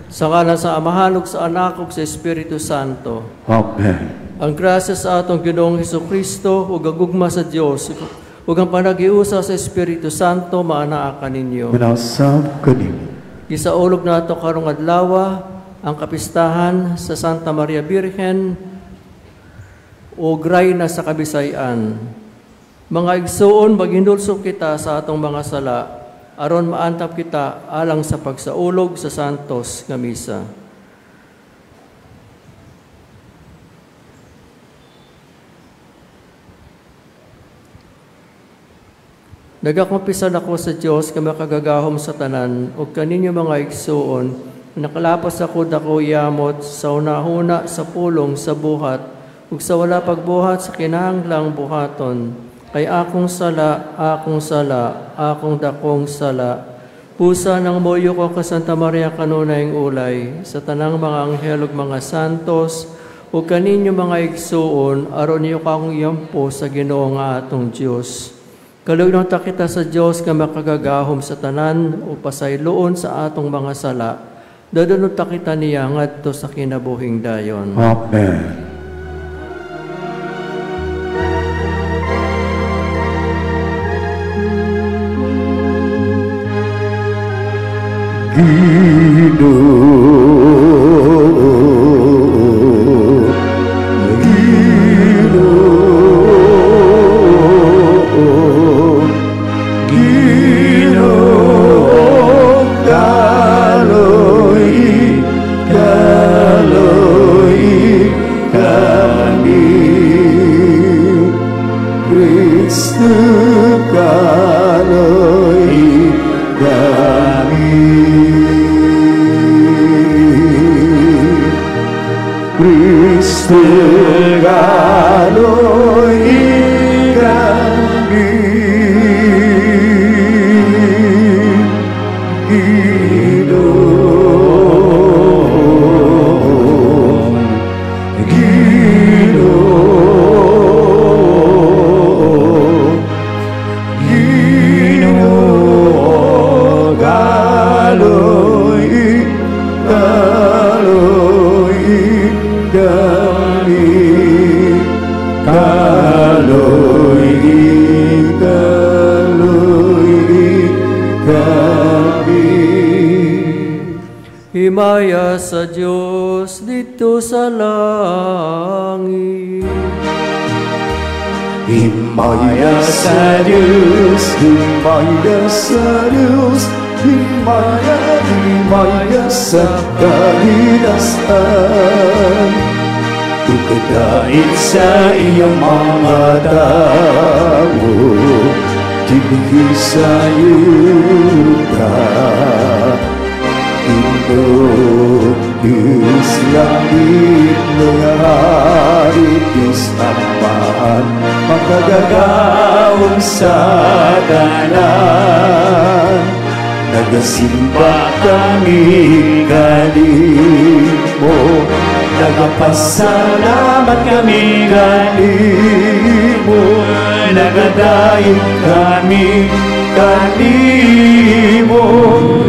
Sa ngalan sa Amahan ug sa Anak ug sa Espiritu Santo. Amen. Ang grasya sa atong Ginoong Hesukristo ug ang gugma sa Dios ug ang panaghiusa sa Espiritu Santo maanaa kaninyo. Manasab kanimo. Gisaulog nato karong adlaw ang kapistahan sa Santa Maria Birhen o Rayna sa Kabisayan. Mga igsuon, maghinulsol kita sa atong mga sala aron maantap kita alang sa pagsaulog sa santos nga misa. Nagakumpisal ako sa Dios nga makagagahom sa tanan ug kaninyo mga igsuon, nakalapas ako dako yamot sa hunahuna, sa pulong, sa buhat ug sa wala pagbuhat sa kinahanglang buhaton. Kay akong sala, akong sala, akong dakong sala. Pusa ng moyo ko ka Santa Maria kanunayng ulay, sa tanang mga anghel ug mga santos, ug kaninyo mga igsuon, aron niyo kakong iyampo sa Ginoo nga atong Dios. Kalugnon ta kita sa Dios nga makagagahom sa tanan o pasayloon sa atong mga sala. Dadunod ta kita niya ngadto sa kinabuhing dayon. Amen. Ginoo, Ginoo, Ginoo, kaloy, kaloy kami. Kristo kaloy kami. Kristo kaloy kami. Ginoo, Ginoo, Ginoo, kaloy, kaloy kami. Kaloy, kaloy kami. Himaya sa Dios dito sa langit. Himaya sa Diyos, himaya sa Diyos, himaya, himaya sa kalinasan. Ug sa iyong mga tao, dinhi sa yuta. Ginoo, Diyos langit nga hari, Diyos Amahan, makagagahom sa tanan. Nagasimba kami kanimo, nagapasalamat kami kanimo, nagadayeg kami kanimo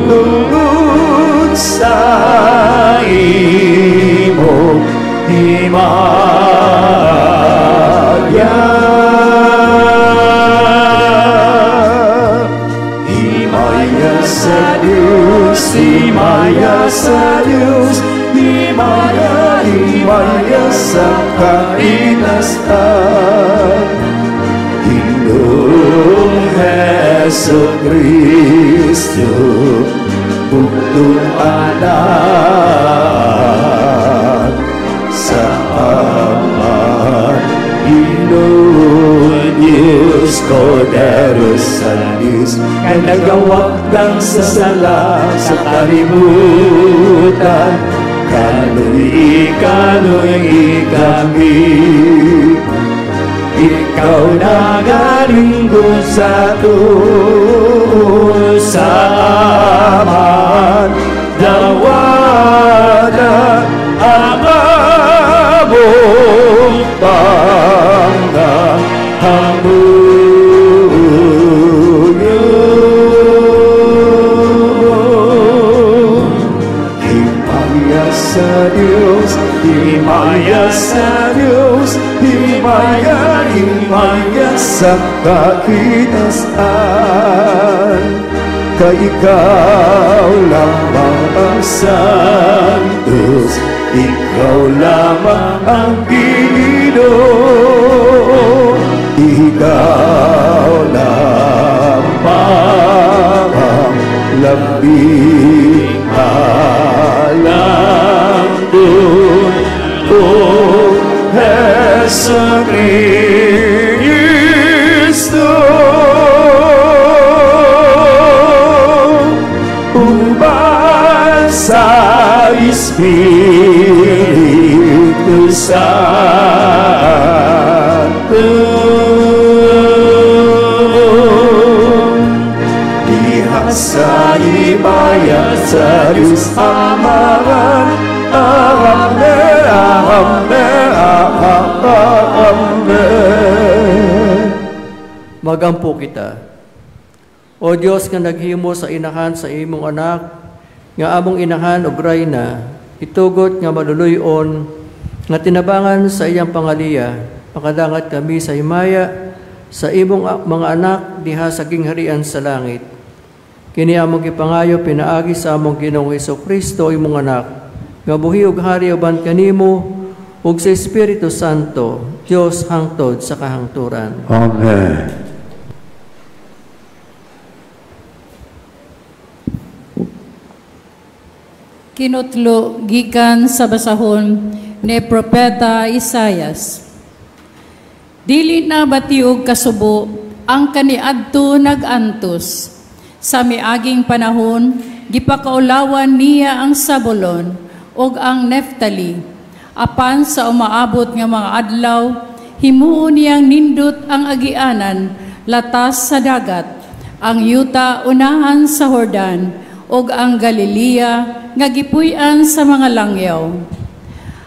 tungod sa imo himaya. Himaya sa Diyos, himaya sa Diyos, himaya, himaya sa kainasan. Ginoong Hesus Kristo, bugtong anak sa Ama, Ginoo Diyos, Kordero sa Diyos, nga nagawagtang sa sala sa kalibutan. Kaloy, kaloy kami. Ikaw nagalingkod sa tuo sa Amahan, dawata ang among pangahambuyo. Himaya sa Diyos, himaya sa Diyos, himaya, himaya sa kakinasan. Kay ikaw lamang ang Santos, ikaw lamang ang Ginoo, ikaw lamang ang labing halangdon, O Hesu Kristo. Uban sa Espiritu Santo. Diha sa himaya sa Diyos Amahan. Amen, amen, amen. Magampo kita. O Dios nga naghimo sa inahan sa imong anak, nga among inahan og rayna, itugot nga maluluy-on, nga tinabangan sa iyang pangaliya, makadangat kami sa himaya sa imong mga anak diha sa gingharian sa langit. Kini among gipangayo pinaagi sa among Ginoong Hesukristo, imong anak, nga buhi ug hari uban kanimo ug sa Espiritu Santo, Dios hangtod sa kahangturan. Amen. Kinutlo gikan sa basahon ni Propeta Isayas. Dili na batiog kasubo ang kaniadto nag-antos. Sa miaging panahon, gipakaulawan niya ang Sabulon ug ang Neftali. Apan sa umaabot nga mga adlaw, himuon niyang nindot ang agianan latas sa dagat, ang yuta unahan sa Jordan ug ang Galilea nga gipuy-an sa mga langyaw.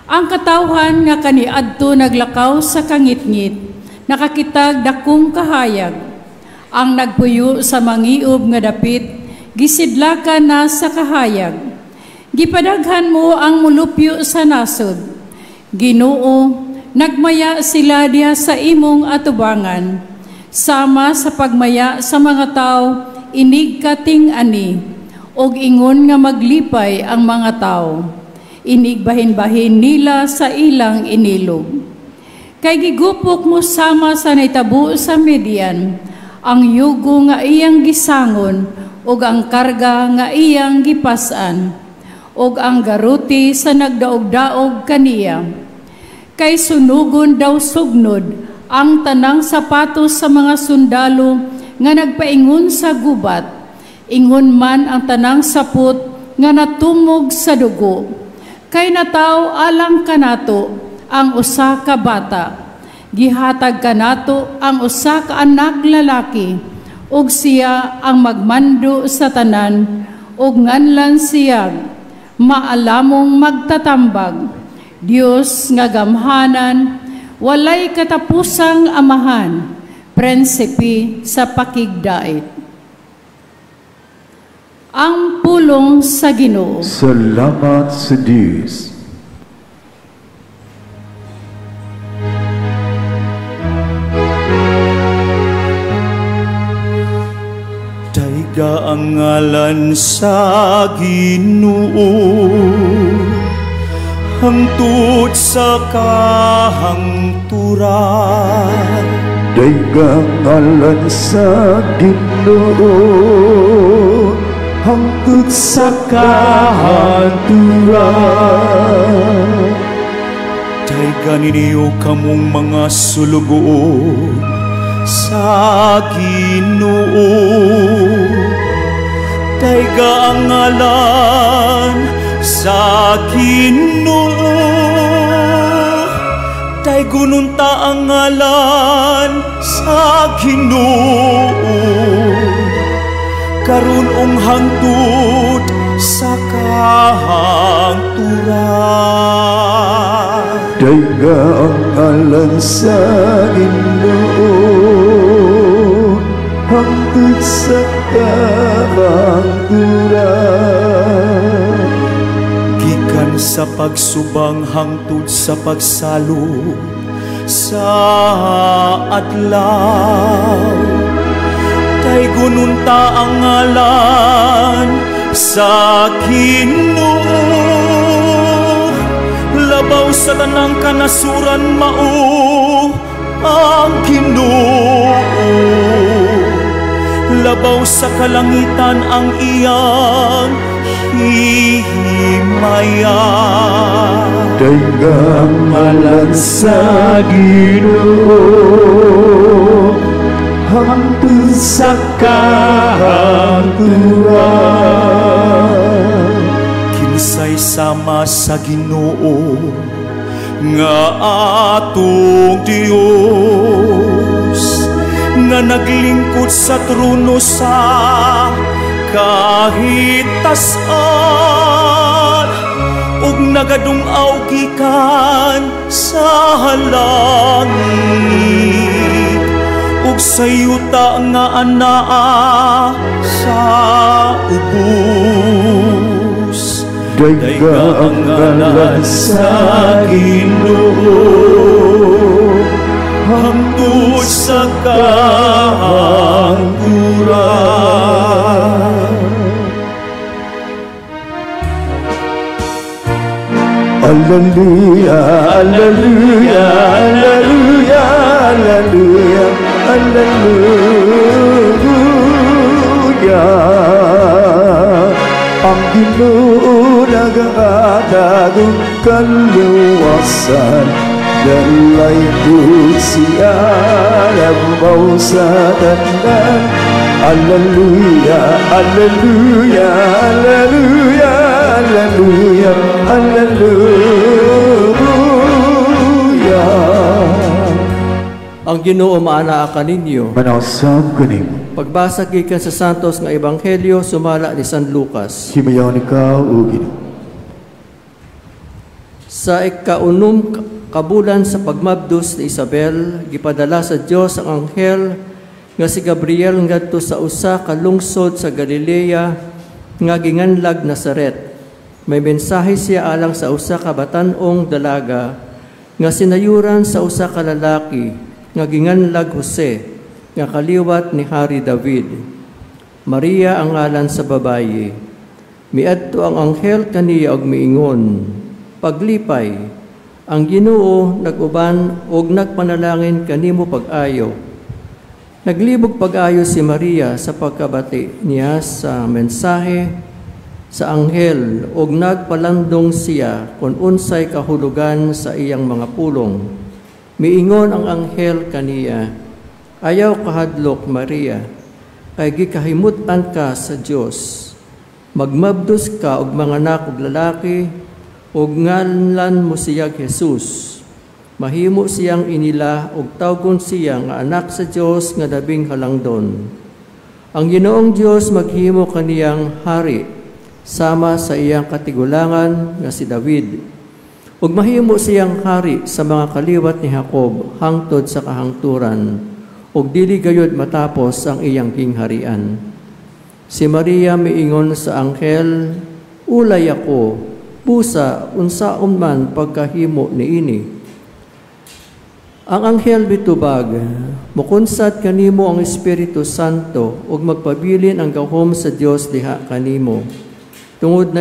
Ang katawhan nga kaniadto naglakaw sa kangitngit, nakakitag dakong kahayag. Ang nagpuyo sa mangiob nga dapit, gisidlakan na sa kahayag. Gipadaghan mo ang mulupyo sa nasod. Ginoo, nagmaya sila diha sa imong atubangan. Sama sa pagmaya sa mga tao, inig kating ani, og ingon nga maglipay ang mga tao. Inig bahin-bahin nila sa ilang inilog. Kay gigupok mo sama sa naitabo sa Midian, ang yugo nga iyang gisangon, ug ang karga nga iyang gipas-an, ug ang garuti sa nagdaog-daog kaniya. Kay sunugon daw sugnod ang tanang sapatos sa mga sundalo nga nagpaingon sa gubat, ingon man ang tanang sapot nga natumog sa dugo. Kay nataw alang kanato ang usa ka bata, gihatag kanato ang usa ka anak lalaki, ug siya ang magmando sa tanan, ug nganlan siya maalamong magtatambag, Dios nga gamhanan, walay katapusang amahan, prinsipe sa pakigdait. Ang pulong sa Ginoo. Salamat sa Diyos. Dayga ang ngalan sa Ginoo, hangtod sa kahangturan. Dayga ang ngalan sa Ginoo, hangtod sa kahangturan. Dayga ninyo kamong mga sulugoon sa Ginoo. Dayga ang ngalan sa Ginoo, daygunon ta ang ngalan sa Ginoo, karon ug hangtod sa kahangturan. Dayga ang ngalan sa Ginoo, hangtod sa kahangturan. Gikan Gikan sa pagsubang hangtod sa pagsalop sa adlaw, daygon unta ang ngalan sa Ginoo. Labaw sa tanang kanasuran, mao ang Ginoo. Labaw sa kalangitan ang iyang himaya. Dayga ang ngalan sa Ginoo hangtod sa kahangturan. Kinsay sama sa Ginoo nga atong Dios, nga naglingkod sa trono sa kahitasan ug nagadung-aw gikan sa langit ug sa yuta nga anaa sa ubos? Dayga ang ngalan sa Ginoo hangtod sa kahangturan. Alleluia, Alleluia, Alleluia, Alleluia, Alleluia. Ang Ginoo nagahatag og kaluwasan, dalaygon siya labaw sa tanan. Alleluia, Alleluia, Alleluia, Alleluia, Alleluia. Ang Ginoo maanaa kaninyo. Manausab kanimo. Pagbasa gikan sa Santos nga Ebanghelyo sumala ni San Lucas. Himayaon ikaw, o Ginoo. Sa 6 kabulan sa pagmabdos ni Isabel, gipadala sa Dios ang anghel nga si Gabriel ngadto sa usa ka lungsod sa Galilea nga ginganlag Nazaret. May mensahe siya alang sa usa ka batan-ong dalaga nga sinayuran sa usa ka lalaki nga ginganlag Jose, nga kaliwat ni Hari David. Maria ang ngalan sa babayi. Miadto ang anghel kaniya og miingon, "Paglipay, ang Ginoo nag-uban og nagpanalangin kanimo pag-ayo." Naglibog pag-ayo si Maria sa pagkabati niya sa mensahe sa anghel og nagpalandong siya kung unsay kahulugan sa iyang mga pulong. Miingon ang anghel kaniya, "Ayaw kahadlok, Maria, kay gikahimut-an ka sa Dios. Magmabdos ka og manganak og lalaki, ug nganlan mo siya Jesus. Mahimo siyang inila ug tawgon siya nga anak sa Dios nga labing halangdon. Ang Ginoong Dios maghimo kaniyang hari sama sa iyang katigulangan nga si David. Ug mahimo siyang hari sa mga kaliwat ni Jacob hangtod sa kahangturan, ug dili gayud matapos ang iyang gingharian." Si Maria miingon sa anghel, "Ulay ako, busa unsaon man pagkahimo niini?" Ang anghel mitubag, "Mukunsad kanimo ang Espiritu Santo ug magpabilin ang gahom sa Dios diha kanimo. Tungod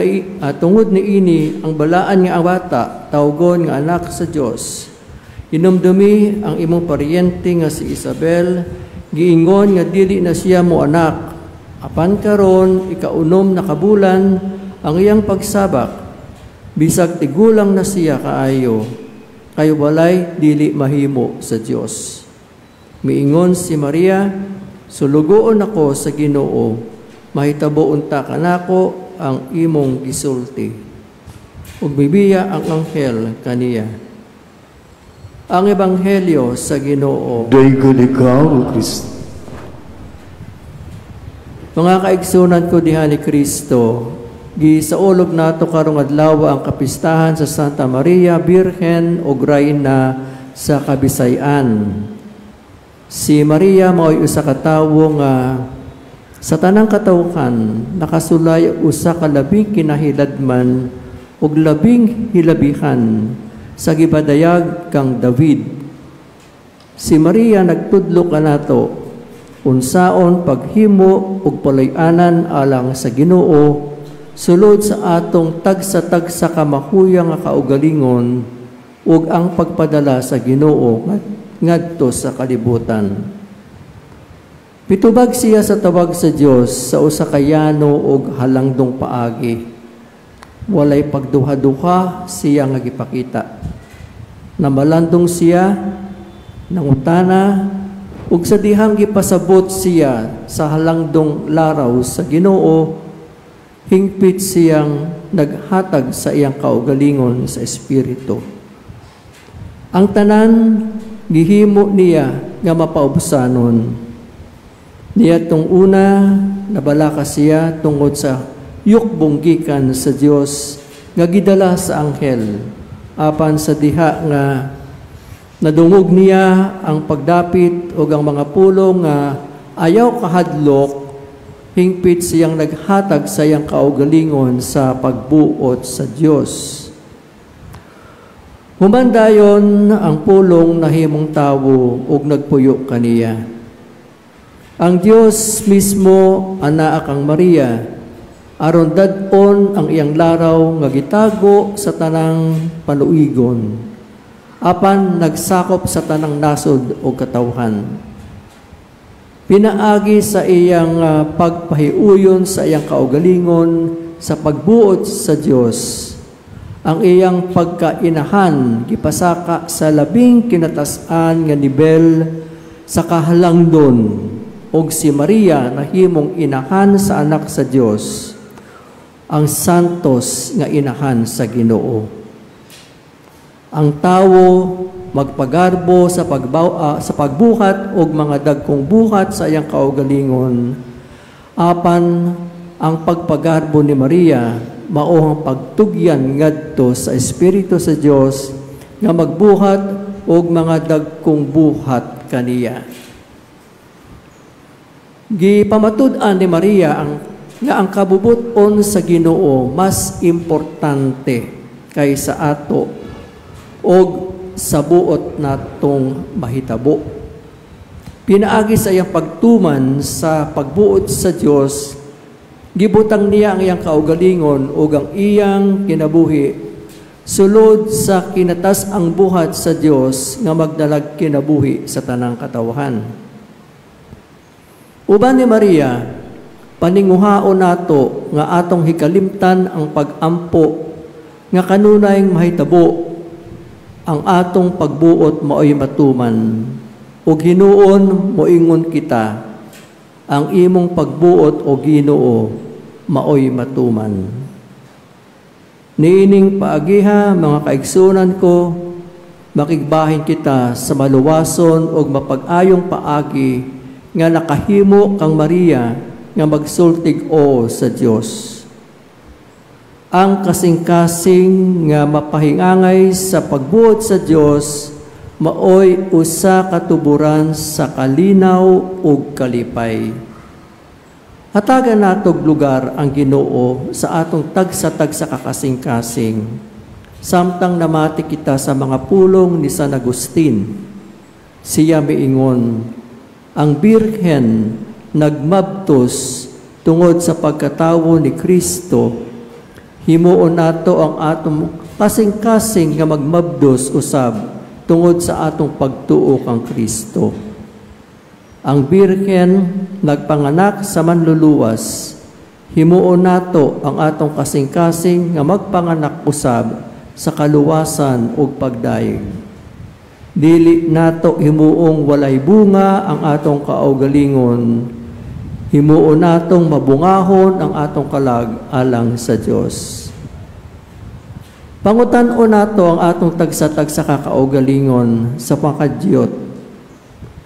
niini ang balaan nga bata tawgon nga anak sa Dios. Inumdumi ang imong paryente nga si Isabel, giingon nga dili na siya mo anak. Apan karon 6 na kabulan ang iyang pagsabak, bisag tigulang na siya kaayo, kay walay dili mahimo sa Dios." Miingon si Maria, "Sulugoon ako sa Ginoo, mahitabo unta kanako ang imong gisulti." Ug mibiya ang anghel kaniya. Ang Ebanghelyo sa Ginoo. Daygon ikaw, O Kristo. Mga kaigsunan ko diha ni Kristo, gisaulog nato karong adlaw ang kapistahan sa Santa Maria Birhen ug Rayna sa Kabisay-an. Si Maria mao'y usa ka tawo nga sa tanang katawhan nakasulay usa ka labing kinahiladman ug labing hilabihan sa gipadayag kang David. Si Maria nagtudlo kanato unsaon paghimo ug palay-anan alang sa Ginoo sulod sa atong tagsa-tagsa ka mahuyang nga kaugalingon ug ang pagpadala sa Ginoo ngadto sa kalibutan. Pitubag siya sa tawag sa Dios sa usa ka yano ug halangdong paagi. Walay pagduha-duha siya nga gipakita. Namalandong siya, nangutana, ug sa dihang gipasabot siya sa halangdong laraw sa Ginoo, hingpit siyang naghatag sa iyang kaugalingon sa Espiritu. Ang tanan gihimo niya nga mapaubsanon. Niadtong una, nabalaka siya tungod sa yukbong gikan sa Dios nga gidala sa anghel. Apan sa diha nga nadungog niya ang pagdapit o ang mga pulong nga ayaw kahadlok, hingpit siyang naghatag sa iyang kaugalingon sa pagbuot sa Dios. Human dayon ang pulong nahimong tawo ug nagpuyo kaniya. Ang Dios mismo anaa kang Maria aron dad-on ang iyang laraw nga gitago sa tanang panuigon, apan nagsakop sa tanang nasod o katawhan. Pinaagi sa iyang pagpahiuyon sa iyang kaugalingon sa pagbuot sa Dios, ang iyang pagkainahan gipasaka sa labing kinatas-an nga nivel sa kahalangdon, og si Maria nahimong inahan sa anak sa Dios, ang santos nga inahan sa Ginoo. Ang tawo magpagarbo sa pagbuhat og mga dagkong buhat sa iyang kaugalingon, apan ang pagpagarbo ni Maria mao ang pagtugyan ngadto sa Espiritu sa Dios nga magbuhat og mga dagkong buhat kaniya. Gipamatud-an ni Maria nga ang kabubut-on sa Ginoo mas importante kaysa ato og sa buot natong mahitabo. Pinaagi sa iyang pagtuman sa pagbuot sa Dios, gibutang niya ang iyang kaugalingon ug ang iyang kinabuhi sulod sa kinatas-ang buhat sa Dios nga magdalag kinabuhi sa tanang katawhan. Uban ni Maria, paninguhaon nato nga atong hikalimtan ang pag-ampo nga kanunay mahitabo ang atong pagbuot maoy matuman. Ug hinuon moingon kita, ang imong pagbuot o Ginoo maoy matuman. Niining paagiha, mga kaigsunan ko, makigbahin kita sa maluwason ug mapag-ayong paagi nga nakahimo kang Maria nga magsultig o sa Dios. Ang kasing-kasing nga mapahingangay sa pagbuot sa Dios maoy usa ka tuburan sa kalinaw ug kalipay. Hatagan natog lugar ang Ginoo sa atong tagsa-tagsa kakasing-kasing, samtang namati kita sa mga pulong ni San Agustin. Siya miingon, ang Birhen nagmabtos tungod sa pagkatawo ni Kristo. Himuon nato ang atong kasing-kasing nga magmabdos usab tungod sa atong pagtuo kang Kristo. Ang Birhen nagpanganak sa manluluwas. Himuon nato ang atong kasing-kasing nga magpanganak usab sa kaluwasan ug pagdayeg. Dili nato himuong walay bunga ang atong kaugalingon. Himuon natong mabungahon ang atong kalag alang sa Dios. Pangutan-on nato ang atong tagsa-tagsa kakaugalingon sa pangkadyot.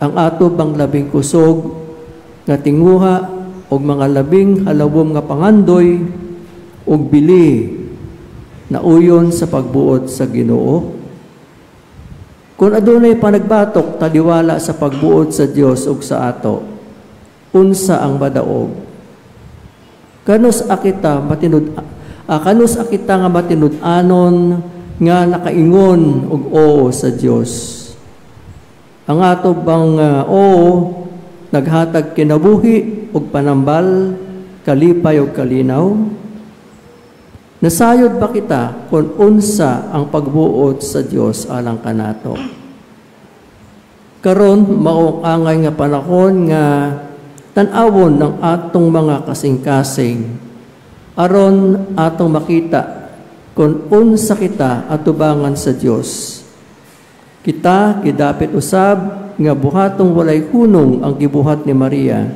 Ang ato bang labing kusog nga tinguha og mga labing halawom nga pangandoy og bili na uyon sa pagbuot sa Ginoo? Kung adunay panagbatok taliwala sa pagbuot sa Dios ug sa ato, unsa ang madaog? Kanus akita matinud Kanus kita nga matinud-anon nga nakaingon og oo sa Dios. Ang ato bang oo naghatag kinabuhi og panambal, kalipay og kalinaw? Nasayod ba kita kung unsa ang pagbuot sa Dios alang kanato? Karon mao ang angay nga panahon nga tan-awon ng atong mga kasing-kasing aron atong makita kung unsa kita atubangan sa Dios. Kita gidapit usab nga buhatong walay hunong ang gibuhat ni Maria.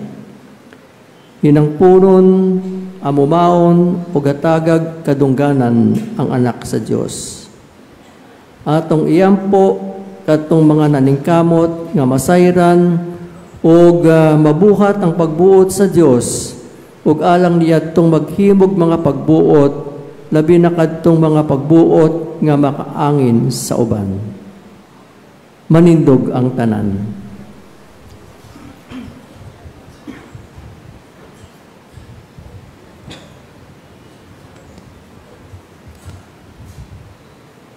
Hinangpunon, amumaon ug hatagag kadungganan ang anak sa Dios. Atong iampo kadtong mga naningkamot nga masayran ug mabuhat ang pagbuot sa Dios ug alang niadtong maghimog mga pagbuot, labi na kadtong mga pagbuot nga makaangin sa uban. Manindog ang tanan.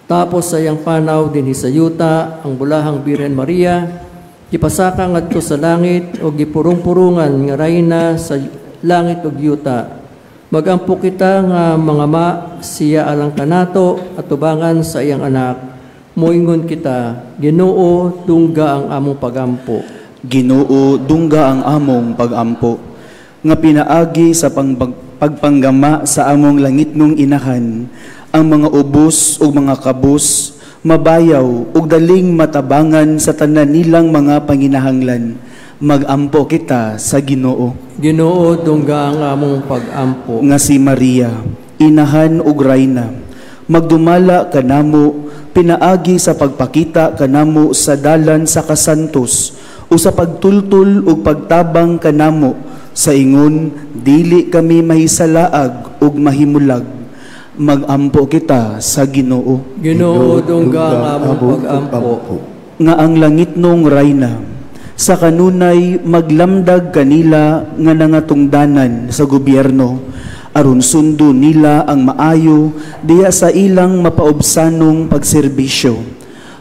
Tapos sa iyang panaw dinhi sa yuta ang bulahang Birhen Maria gipasaka ngadto sa langit o gipurong-purungan nga rayna sa langit ug yuta. Magampo kita nga mga ma siya alang kanato atubangan sa iyang anak. Moingon kita, Ginoo, dungga ang among pagampo. Ginoo, dungga ang among pagampo. Nga pinaagi sa pagpanggama sa among langitnong inahan, ang mga ubos ug mga kabus, mabayaw ug daling matabangan sa tanan nilang mga panginahanglan. Magampo kita sa Ginoo. Ginoo, dungga ang among pagampo. Nga si Maria, inahan ug rayna, magdumala kanamo pinaagi sa pagpakita kanamo sa dalan sa kasantos o sa pagtultul ug pagtabang kanamo sa ingon dili kami mahisalaag ug mahimulag. Magampo kita sa Ginoo. Ginoo, dungga ang among pagampo. Nga ang langitnong rayna sa kanunay maglamdag kanila nga nangatungdanan sa gobyerno aron sundo nila ang maayo diya sa ilang mapaubsanong pagserbisyo.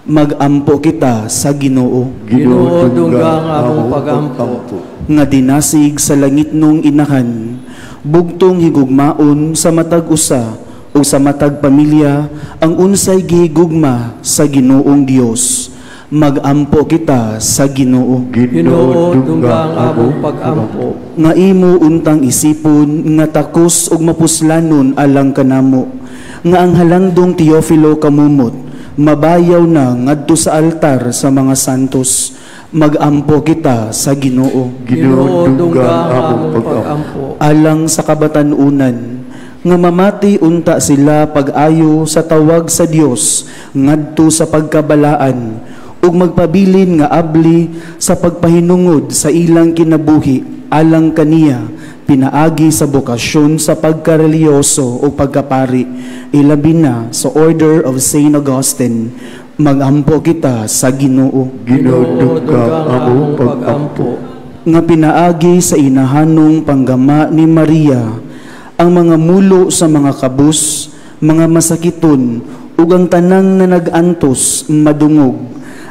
Magampo kita sa Ginoo. Ginoo, dungga ang among pagampo. Nga dinasig sa langitnong inahan, bugtong higugmaon sa matag usa o sa matag pamilya ang unsay gihigugma sa Ginoong Dios. Magampo kita sa Ginoo. Ginoo, dungga ang among pagampo. Nga imo untang isipon nga takos ug mapuslanon alang kanamo, nga ang halangdong Teofilo kamumot mabayaw na ngadto sa altar sa mga santos. Magampo kita sa Ginoo. Ginoo, dungga ang among pagampo. Alang sa kabatan-unan nga mamati unta sila pag-ayo sa tawag sa Dios ngadto sa pagkabalaan ug magpabilin nga abli sa pagpahinungod sa ilang kinabuhi alang kaniya pinaagi sa bokasyon sa pagkareliyoso o pagkapari, ilabi na sa Order of Saint Augustine. Magampo kita sa Ginoo. Ginoo, dungga ang among pagampo. Nga pinaagi sa inahanong panggama ni Maria ang mga mulo sa mga kabus, mga masakiton ug ang tanang na nag-antos madungog,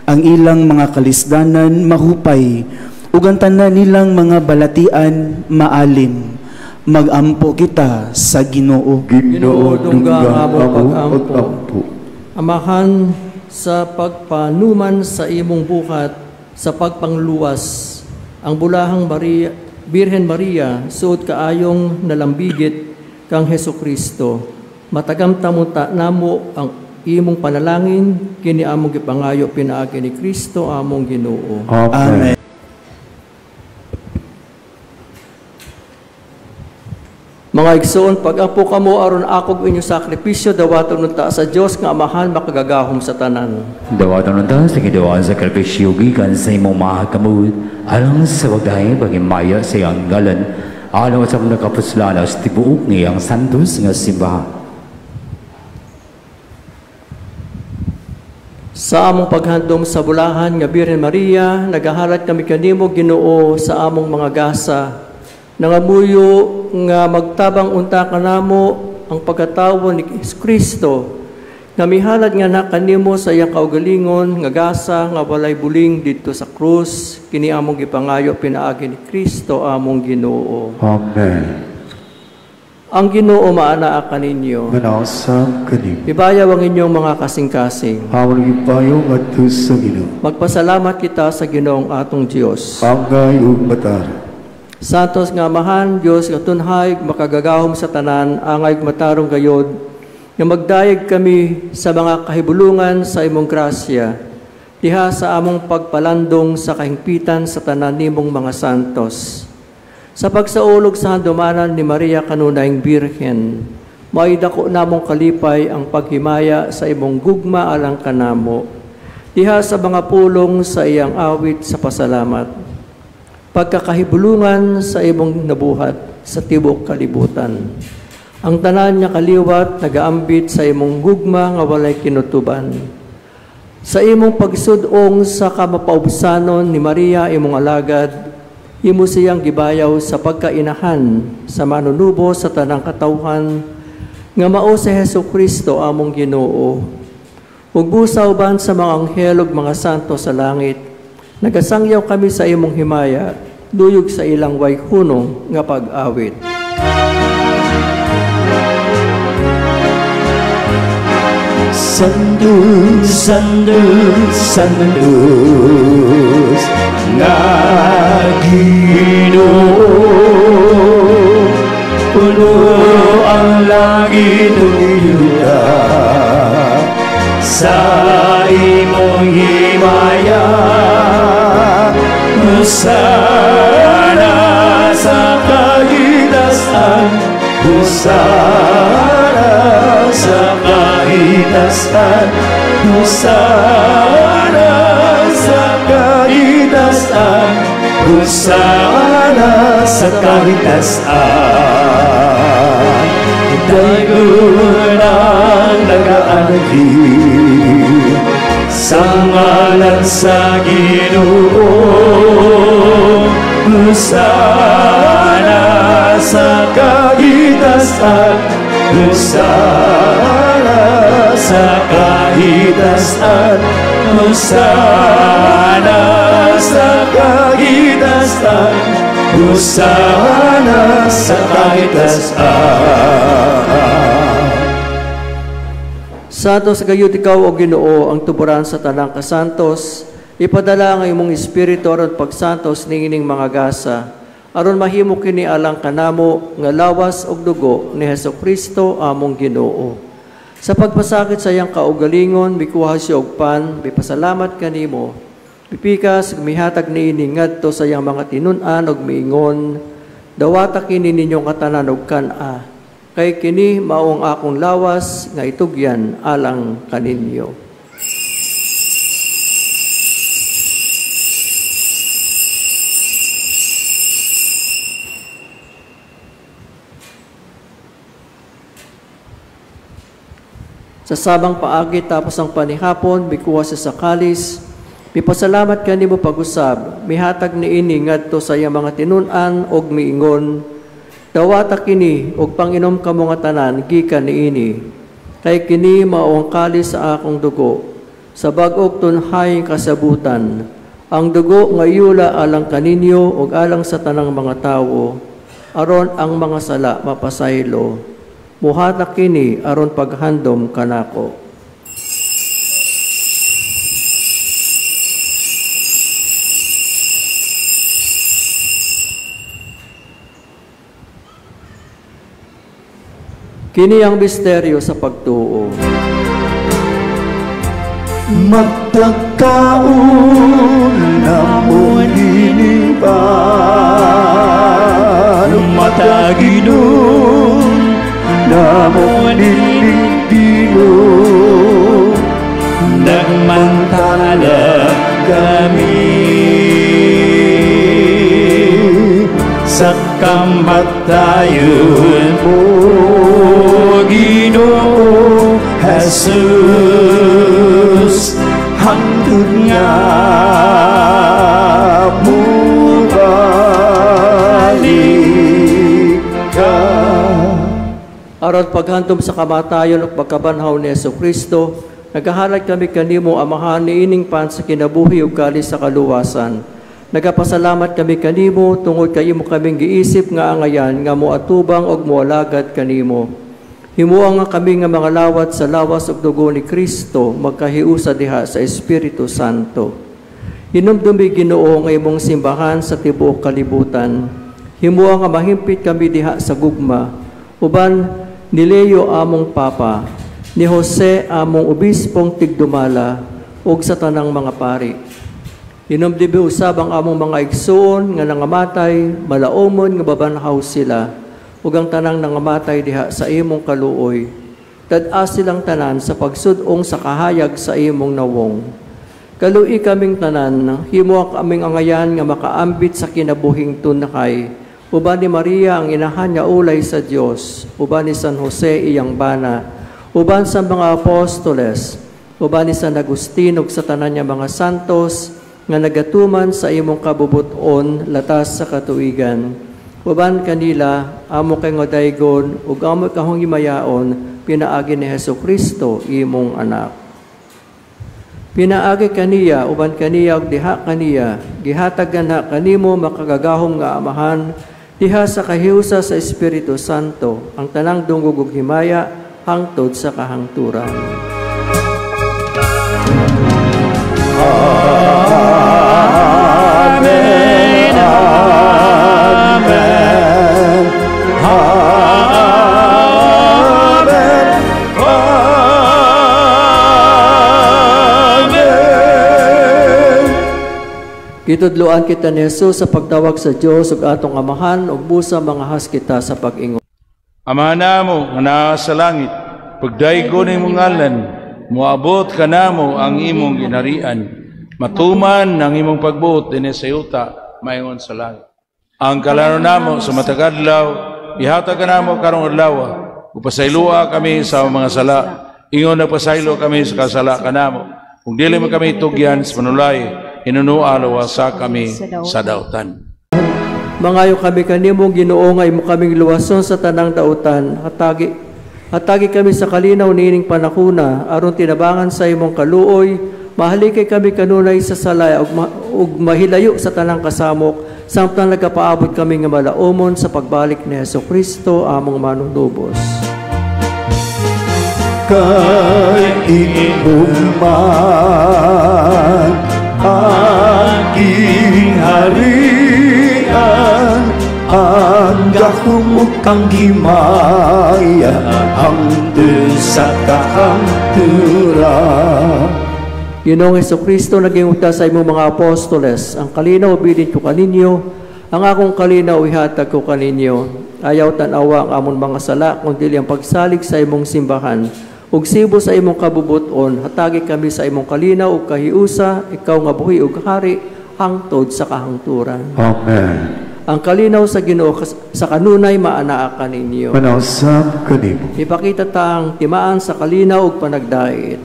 ang ilang mga kalisdanan mahupay, ug ang tanan nilang mga balatian maalim. Magampo kita sa Ginoo. Ginoo, dungga ang among pagampo. Amahan, sa pagpanuman sa imong buhat, sa pagpangluwas, ang bulahang Maria, Birhen Maria, suod kaayong nalambigit kang Hesus Kristo. Matagamtam namo ang imong panalangin, kini among gipangayo pinaagi ni Kristo among Ginoo. Amen. Mga igsoon, pag-ampo kamo aron akog inyong sakripisyo, dawaton unta sa Dios nga Amahan makagagahom sa tanan. Dawaton unta sa Ginoo ang sakripisyo gikan sa imong mahakamot alang sa wagdahi pagimaya sa iyang ngalan alang sa nakapuslana sa tibuok ngiyang santos nga simbahan. Sa among paghandom sa bulahan nga Birhen Maria, nagahalat kami kanimo Ginoo sa among mga gasa. Nangamuyo nga magtabang unta kanamo ang pagkatawo ni Kristo nga mihalad nga anak kanimo sa iyang kaugalingon nga gasa nga walay buling didto sa krus, kini among gipangayo pinaagi ni Kristo among Ginoo. Amen. Ang Ginoo maanaa kaninyo. Manausap kanimo. Ibayaw ang inyong mga kasing-kasing. Among gibayo ngadto sa Ginoo. Magpasalamat kita sa Ginoong atong Dios. Angay ug matarong. Santos nga Amahan, Dios nga tunhay, makagagahom sa tanan, angay ug matarong gayod, nga magdayeg kami sa mga kahibulungan sa imong grasya, diha sa among pagpalandong sa kahingpitan sa tanan nimong mga santos. Sa pagsaulog sa handumanan ni Maria kanunayng Birhen, maidako namong kalipay ang paghimaya sa imong gugma alang kanamo, diha sa mga pulong sa iyang awit sa pasalamat, pagkakahibulungan sa imong nabuhat sa tibok kalibutan. Ang tanan nga kaliwat nagaambit sa imong gugma nga walay kinutuban. Sa imong pagsud-ong sa kamapaubsanon ni Maria imong alagad, imo siyang gibayaw sa pagkainahan sa manunubo sa tanang katawhan nga mao si Hesus Kristo among Ginoo. Ug busa uban sa mga anghel ug mga santo sa langit, nagasangyaw kami sa imong himaya, duyog sa ilang way hunong nga pag-awit. Santos, Santos, Santos, nga Ginoo, puno ang langit ug yuta sa imong himaya. Hosana sa kahitasan, Hosana sa kahitasan, Hosana sa kahitasan, Hosana sa kahitasan. Dayon ang nagaanhi sa ngalan sa Ginoo, Hosana sa kahitasan, Hosana sa kahitasan, Hosana sa kahitasan, Hosana sa kahitasan. Santos gayud ikaw o Ginoo ang tuburan sa tanang kasantos, ipadala ang imong espiritu aron pagsantos niining mga gasa, aron mahimo kini alang kanamo nga lawas ug dugo ni Hesukristo among Ginoo. Sa pagpasakit sa iyang kaugalingon, mikuha siya og pan, mipasalamat kanimo, mipikas ug mihatag niini ngadto sa iyang mga tinun-an ug miingon, dawata kini ninyong katanan og kan-a, kay kini mao ang akong lawas nga itugyan alang kaninyo. Sa sabang paagi tapos ang panihapon, mikuha siya sa kalis, mipasalamat kanimo pag-usab, mihatag niini ngadto sa iyang mga tinun-an og miingon, dawata kini og panginom kamo nga tanan gikan niini, kay kini mao ang kalis sa akong dugo, sa bag-og tunhayng kasabutan, ang dugo nga iula alang kaninyo ug alang sa tanang mga tawo, aron ang mga sala mapasaylo. Muhatag kini aron paghandom kanako. Kini ang misteryo sa pagtuo. Magtagkaon na mo niniban, mataginon na mo nilibino, nagmantala kami sa kamatayon mo, Ginoo Jesus, hangtod nga mubalik ka. Aron paghandom sa kamatayon ug pagkabanhaw ni Hesukristo, nagahalad kami kanimo, Amahan, niining pan sa kinabuhi ug kalis sa kaluwasan. Nagapasalamat kami kanimo tungod kay imo kaming giisip nga angayan nga moatubang ug moalagad kanimo. Himoa nga kami nga mga lawat sa lawas ug dugo ni Kristo magkahiusa diha sa Espiritu Santo. Hinumdumi, Ginoo, nga imong simbahan sa tibuok kalibutan. Himoa nga mahimpit kami diha sa gugma uban ni Leo among Papa, ni Jose among obispong tigdumala ug sa tanang mga pari. Hinumdumi usab ang among mga igsuon nga nangamatay, malaumon nga mabanhaw sila, ug ang tanang nangamatay diha sa imong kaluoy. Tad-a silang tanan sa pagsud-ong sa kahayag sa imong nawong. Kalui kaming tanan, himo kaming angayan nga makaambit sa kinabuhing tunakay, uban ni Maria ang inahan nga ulay sa Dios, uban ni San Jose iyang bana, uban sa mga apostoles, uban ni San Agustin ug sa tanan nga mga santos nga nagatuman sa imong kabubuton latas sa katuigan. Uban kanila amo kang daygon ug amo kahong himayaon pinaagi ni Hesukristo imong anak. Pinaagi kaniya, uban kaniya ug diha kaniya, gihatag ganha kanimo makagagahom nga Amahan diha sa kahiusa sa Espiritu Santo ang tanang dungog ug himaya hangtod sa kahangturan. Amen. Amen. Amen. Amen. Gitudloan kita ni Jesus sa pagtawag sa Dios ug atong Amahan ug busa mga has kita sa pag-ingon. Ama namo nga naa sa langit, pagdaygon imong ngalan, moabot kanamo ang imong ginharian. Matuman ang imong pagbuot dinhi sa yuta maingon sa langit. Ang kalaro namo sa matag adlaw, ihatag kanamo karong adlaw, ug pasayloa kami sa among mga sala, ingon nagpasaylo kami sa kasala kanamo. Kung dili man kami tugyan sa panulay, hinunua luwasa kami sa dautan. Mangayo kami kanimo, Ginoo, nga imo kaming luwason sa tanang dautan. Hatagi kami sa kalinaw niining panahuna, aron tinabangan sa imong kaluoy, mahalikay kami kanunay sa salay ug mahilayo sa tanang kasamok, samtang nagapaabot kami nga malaumon sa pagbalik ni Hesukristo among manunubos. Kay imo man ang gingharian, ang gahom ug ang himaya hangtod sa kahangturan. Ginoong Hesukristo, naging uta sa imong mga apostoles, ang kalinaw bilin ko kaninyo, ang akong kalinaw ihatag ko kaninyo. Ayaw tan-awa ang amon mga sala, kundi ang pagsalig sa imong simbahan. Ug sibo sa imong kabubuton, hatagi kami sa imong kalinaw ug kahiusa, ikaw nga buhi ug hari hangtod sa kahangturan. Amen. Ang kalinaw sa Ginoo sa kanunay maanaa kaninyo. Manausap kanimo. Ipakita ta ang timaan sa kalinaw ug panagdait.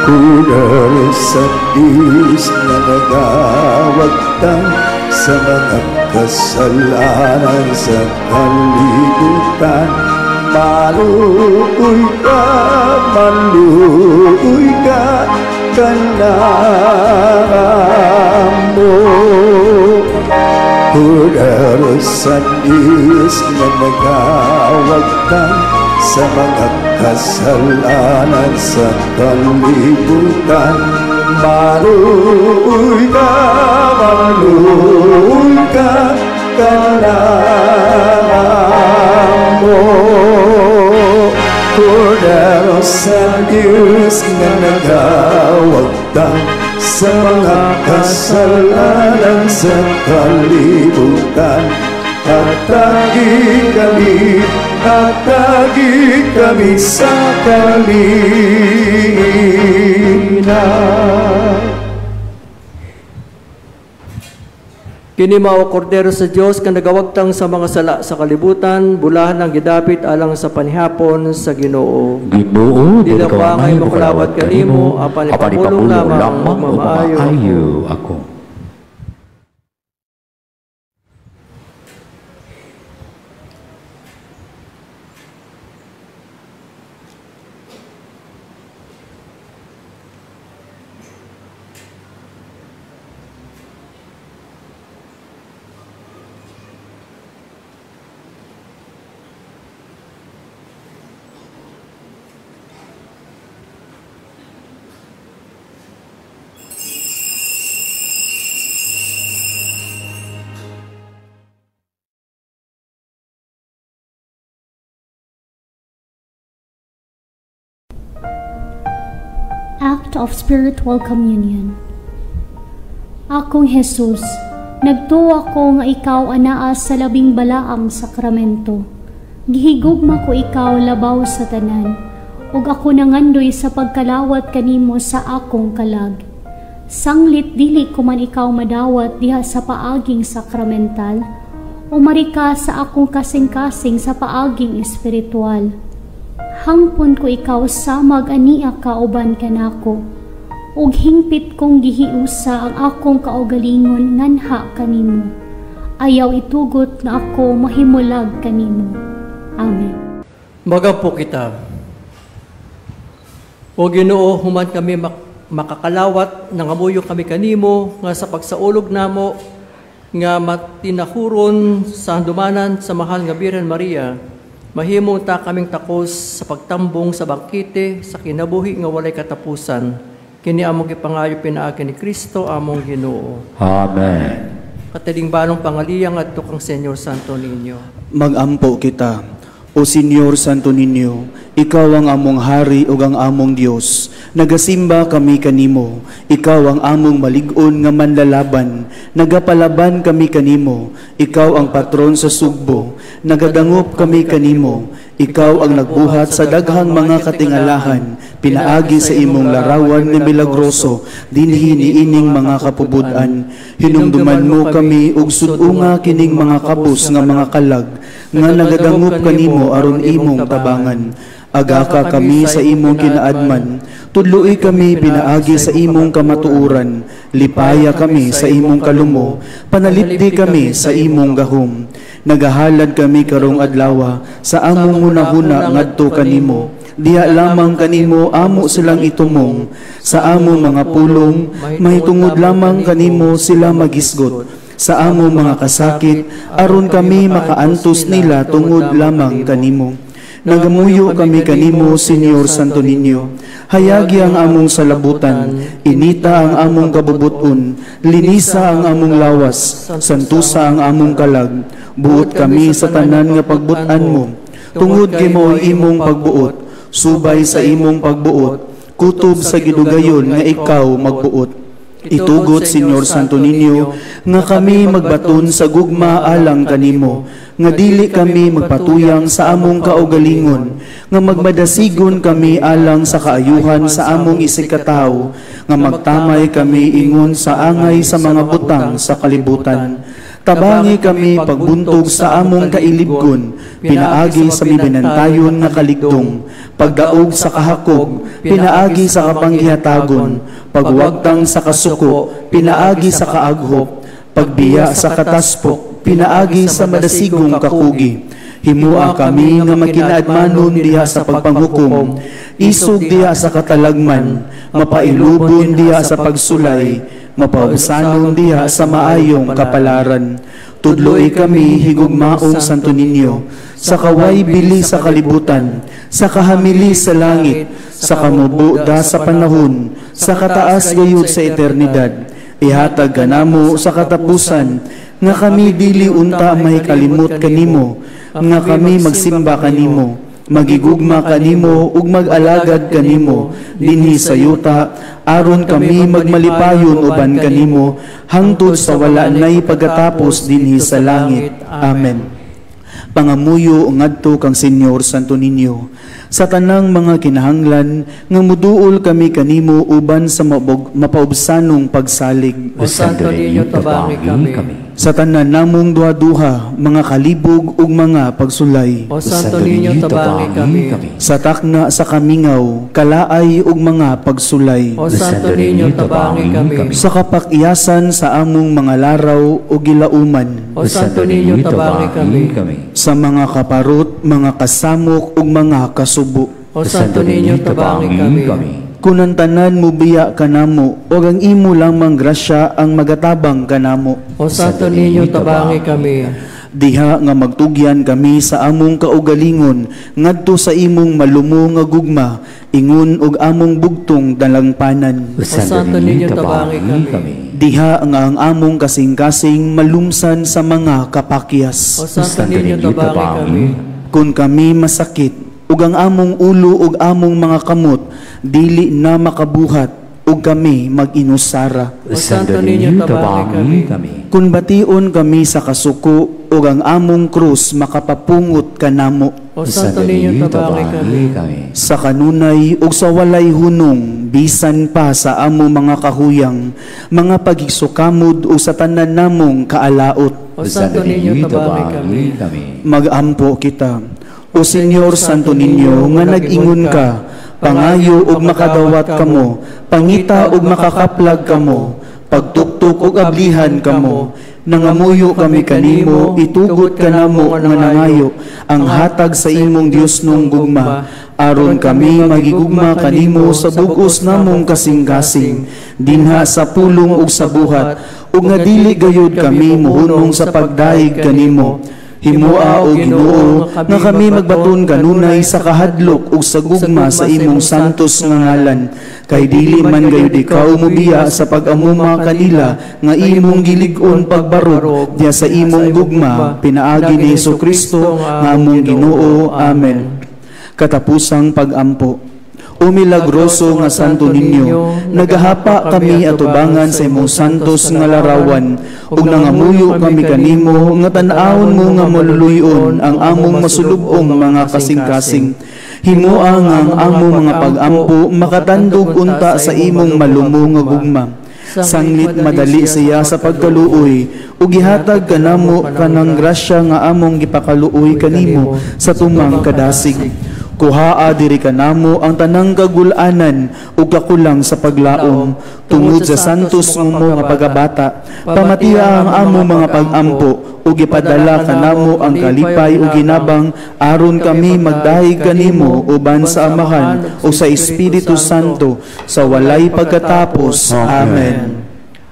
Kudar sa Diyos na nagawagtan sa mga kasalanan sa kalibutan, maluoy ka kanamo. Kudar sa Diyos na nagawagtan sa mga kasalanan sa kalibutan, maluoy ka kanamo. Kordero sa Diyos nga nagawagtan sa mga kasalanan sa kalibutan, hatagi kami sa kalinaw. Kini mao kordero sa Dios nga nagawagtang sa mga sala sa kalibutan, bulahan ang gidapit alang sa panihapon sa Ginoo. Ginoo, Dili dili ko ka angay angay mokalawat mokalawat kanimo, kanimo, apan apan ipamulong ipamulong lamang lamang ug ug mamaayo ako. mamaayo ako. Act of Spiritual Communion. Akong Jesus, nagtuwa ko nga ikaw anaa sa labing balaang sakramento. Gihigugma ko ikaw labaw sa tanan, ug ako nangandoy sa pagkalawat kanimo sa akong kalag. Sanglit dili ko man ikaw madawat diha sa paaging sakramental, umari ka sa akong kasing-kasing sa paaging espiritual. Hangpon ko ikaw samag ania kauban kanako, ug hingpit kong gihiusa ang akong kaugalingon nganha kanimo. Ayaw itugot nga ako mahimulag kanimo. Amen. Magampo kita. O Ginoo, human kami makakalawat, nangamuyo kami kanimo nga sa pagsaulog namo nga matinahuron sa handumanan sa mahal nga Birhen Maria, mahimong ta kaming takos sa pagtambong sa bangkete sa kinabuhi nga walay katapusan. Kini among gipangayo pinaagi ni Kristo among Ginoo. Amen. Katilingbanong pangaliyang ngadto kang Senyor Santo Niño. Magampo kita. O Senyor Santo Niño, ikaw ang among hari ug ang among Dios. Nagasimba kami kanimo. Ikaw ang among malig-on nga manlalaban. Nagapalaban kami kanimo. Ikaw ang patron sa Sugbo. Nagadangop kami kanimo. Ikaw ang nagbuhat sa daghang mga katingalahan, pinaagi sa imong larawan ni milagroso, dinhi niining mga kapubud-an. Hinumduman mo kami ug sud-unga kining mga kabus nga mga kalag, nga nagadangop kanimo aron imong tabangan. Agaka kami sa imong kinaadman, tudloi kami pinaagi sa imong kamatuoran, lipaya kami sa imong kalumo, panalipdi kami sa imong gahom. Nagahalad kami karong adlawa sa among hunahuna ngadto kanimo. Diha lamang kanimo amo silang itumong, sa among mga pulong mahitungod lamang kanimo sila magisgot. Sa among mga kasakit aron kami makaantos nila tungod lamang kanimo. Nagamuyo kami kanimo, Senyor Santo Niño. Hayagi ang among salabutan, inita ang among kabubuton, linisa ang among lawas, santusa ang among kalag. Buot kami sa tanan nga pagbutan mo. Tungod kay mao imong pagbuot, subay sa imong pagbuot, kutob sa gidugayon nga ikaw magbuot. Itugot, Senyor Santo Niño, nga kami magbaton sa gugma alang kanimo, nga dili kami magpatuyang sa among kaugalingon, nga magmadasigon kami alang sa kaayuhan sa among isigkatawo, nga magtamay kami ingon sa angay sa mga butang sa kalibutan. Tabangi kami pagbuntog sa among kailibgon, pinaagi sa mibinantayon nga kaligdong, pagdaog sa kahakog, pinaagi sa kapanggihatagon, pagwagtang sa kasuko, pinaagi sa kaaghop, pagbiya sa kataspok, pinaagi sa madasigong kakugi. Himua kami nga makinaadmanon diha sa pagpanghukom, isog diha sa katalagman, mapailubon diha sa pagsulay, mapaubsanon diha sa maayong kapalaran. Tudloi kami higugmaong Santo Niño, sa kaway bili sa kalibutan, sa kahamili sa langit, sa kamubuda sa panahon, sa kataas gayud sa eternidad. Ihatag kanamo sa katapusan, nga kami dili unta may kalimot kanimo, nga kami magsimba kanimo, magigugma kanimo ug mag-alagad kanimo dinhi sa yuta, aron kami magmalipayon uban kanimo hangtod sa wala nay pagkatapos dinhi sa langit. Amen. Pangamuyo ngadto kang Senyor Santo Niño, Sa tanang mga kinahanglan nga muduol kami kanimo uban sa mapaubsanong pagsalig. O Santo Niño, tabangi kami. Sa tanan namong duha-duha, mga kalibog ug mga pagsulay. O Santo Niño, tabangi kami. Sa takna sa kamingaw, kalaay ug mga pagsulay. O Santo Niño, tabangi kami. Sa kapakyasan sa among mga laraw o gilauman. O Santo Niño, tabangi kami. Sa mga kaparot, mga kasamok ug mga kasubo. O Santo Niño, tabangi kami. Kun ang tanan mobiya kanamo, o ang imo lamang grasya ang magatabang kanamo. O Santo Niño, tabangi kami. Diha nga magtugyan kami sa among kaugalingon ngadto sa imong malumo nga gugma, ingon og among bugtong dalangpanan. O Santo Niño, tabangi kami. Diha nga ang among kasing-kasing malumsan sa mga kapakyas. O Santo Niño, tabangi kami. Kun kami masakit, ug ang among ulo ug among mga kamot dili na makabuhat, ug kami mag-inusara. O Santo Niño, tabangi kami. Kun bation kami sa kasuko ug ang among krus makapapungot kanamo. O Santo Niño, tabangi kami. Sa kanunay ug sa walay hunong, bisan pa sa among mga kahuyang, mga pagigsukamod ug sa tanan namong kaalaot. O Santo Niño, tabangi kami. Magampo kita. O Señor Santo Niño, nga nag-ingon ka, pangayo ug makadawat kamo, pangita ug makakaplag kamo, pagtuktok ug ablihan kamo, nangamuyo kami kanimo, itugot kanamo nga nangayo ang hatag sa imong Dios nung gugma, aron kami magigugma kanimo sa bug-os namong kasing-kasing, dinha sa pulong ug sa buhat, ug nga dili gayud kami mohunong sa pagdayeg kanimo. Himoa, o Ginoo, nga kami magbaton kanunay sa kahadlok ug sa gugma sa imong santos nga ngalan, kay dili man gayud ikaw mobiya sa pag-amuma kanila nga imong gilig-on pagbarog diya sa imong gugma, pinaagi ni Hesukristo nga among Ginoo. Amen. Katapusang pagampo. O milagroso nga Santo Niño, nagahapa kami atubangan sa imong santos nga larawan, ug nangamuyo kami kanimo nga tan-awon mo nga maluluyon ang among masulub-ong mga kasing-kasing. Himoa nga ang among mga pag-ampo makatandog unta sa imong malumo nga gugma. Sanglit madali siya sa pagkaluoy, ug gihatag kanamo kanang grasya nga among gipakaluoy kanimo sa tumang kadasig. Kuhaa diri kanamo ang tanang kagulanan ug kakulang sa paglaom tungod sa santos mo nga pagabata. Pamatiya ang amo mga pag-ampo ug ipadala kanamo ang kalipay ug ginabang aron kami magdahig kanimo uban sa Amahan ug sa Espiritu Santo sa walay pagkatapos. Amen.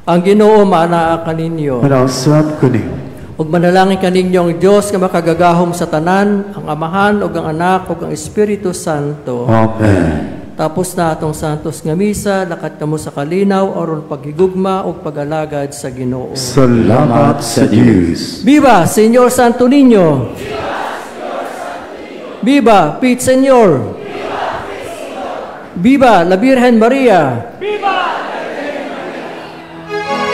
Ang Ginoo maanaa kaninyo. Manausap kaniyo. Ug manalangin kaninyo ang Dios nga makagagahom sa tanan, ang Amahan ug ang Anak ug ang Espiritu Santo. Amen. Tapos na atong santos nga misa, lakat kamo sa kalinaw aron paghigugma ug pag-alagad sa Ginoo. Salamat sa Dios. Viva Señor Santo Niño! Viva Pete Señor! Viva la Virgen Maria! Viva!